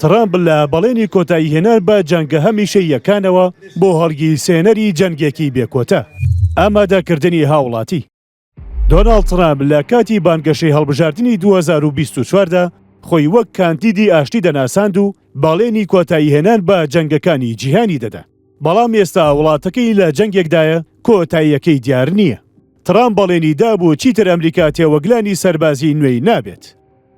ترەمپ لە بەڵێنی کۆتاییهێنان بە جەنگە هەمیشەییەکانەوە بۆ هەڵگیرسێنەری جەنگێکی بێکۆتا. ئامادەکردنی هاوڵاتی. دۆناڵد ترەمپ لە کاتی بانگەشەی هەڵبژاردنی 2024 دا خۆی وەک کاندیدی ئاشتی دەناساند و بەڵێنی کۆتاییهێنان بە جەنگەکانی جیهانی دەدا. بەڵام ئێستا وڵاتەکەی لە جەنگێکدایە کۆتاییەکەی دیار نییە. ترامپ بەڵێنی دابوو چیتر ئەمریکا تێوەگلانی سەربازی نوێی نابێت.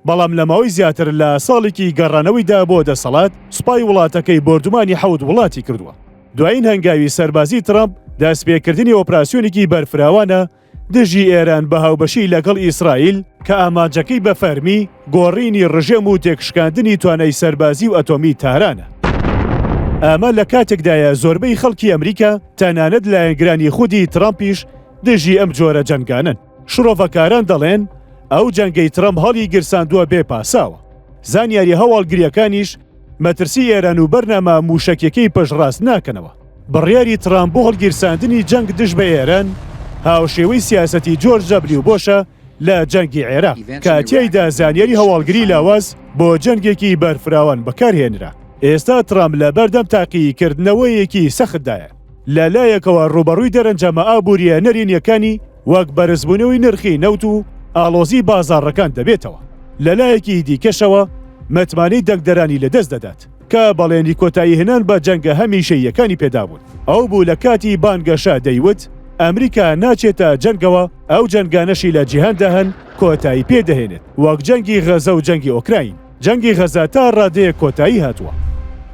بەڵام لە ماوەی زیاتر لە ساڵێکی گەڕانەوەیدا بۆ دەسەڵات، سوپای وڵاتەکەی بۆردومانی حەوت وڵاتی کردووە. دوایین هەنگاوی سەربازی ترامپ دەستپێکردنی ئۆپراسیۆنێکی بەرفراوانە دژی ئێران بە هاوبەشی لەگەڵ ئیسرائیل کە ئامانجەکەی بە فەرمی گۆڕینی ڕژێم و تێکشکاندنی توانای سەربازی و ئەتۆمی تارانە. ئەمە لە کاتێکدایە زۆربەی خەڵکی ئەمریکا تەنانەت لایەنگرانی خودی ترامپیش دژی ئەم جۆرە جەنگانەن. شرۆڤەکاران دەڵێن ئەو جەنگەی ترەمپ هەڵیگرساندووە بێ پاساوە. زانیاری هەواڵگرییەکانیش مەترسی ئێران و بەرنامە مووشەکیەکەی پشتڕاست ناکەنەوە. بڕیاری ترامپ بۆ هەڵگیرساندنی جەنگ دژ بە ئێران هاوشێوەی سیاسەتی جۆرج دەبلیو بۆشە لە جەنگی عێراق کە تیایدا زانیاری هەواڵگری لاواز بۆ جەنگێکی بەرفراوان بەکارهێنرا. ئێستا ترامپ لە بەردەم تاقیکردنەوەیەکی سەختدایە، لە لایەکەوە ڕووبەڕووی دەرەنجامە ئابوورییە نەرێنییەکانی وەک بەرزبوونەوەی نرخی نەوت و ئاڵۆزی بازاڕەکان دەبێتەوە، لە لایەکی دیکەشەوە متمانەی دەنگدەرانی لەدەست دەدات کە بەڵێنی کۆتاییهێنان بە جەنگە هەمیشەییەکانی پێدابوون. ئەو بوو لە کاتی بانگەشە دەیوت، ئەمریکا ناچێتە جەنگەوە، ئەو جەنگانەشی لە جیهاندا هەن کۆتایی پێدەهێنێت، وەک جەنگی غەزە و جەنگی ئۆکراین. جەنگی غەزە تا ڕادەیەک کۆتایی هاتووە،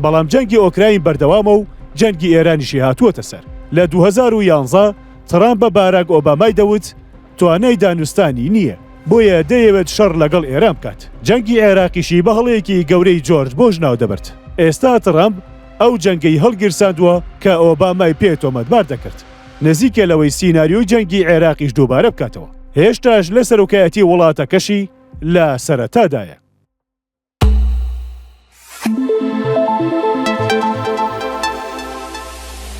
بەڵام جەنگی ئۆکراین بەردەوامە و جەنگی ئێرانیشی هاتووەتە سەر. لە 2011 ترامپ بە باراک ئۆبامای دەوت توانای دانوستانی نییە، بۆیە دەیەوێت شەڕ لەگەڵ ئێران بکات. جەنگی عێراقیشی بە هەڵەیەکی گەورەی جۆرج بۆش ناودەبرد. ئێستا ترامپ ئەو جەنگەی هەڵگیرساندووە کە ئۆبامای پێ تۆمەتبار دەکرد. نزیکە لەوەی سیناریۆی جەنگی عێراقیش دووبارە بکاتەوە. هێشتاش لە سەرۆکایەتی وڵاتەکەشی لە سەرەتادایە.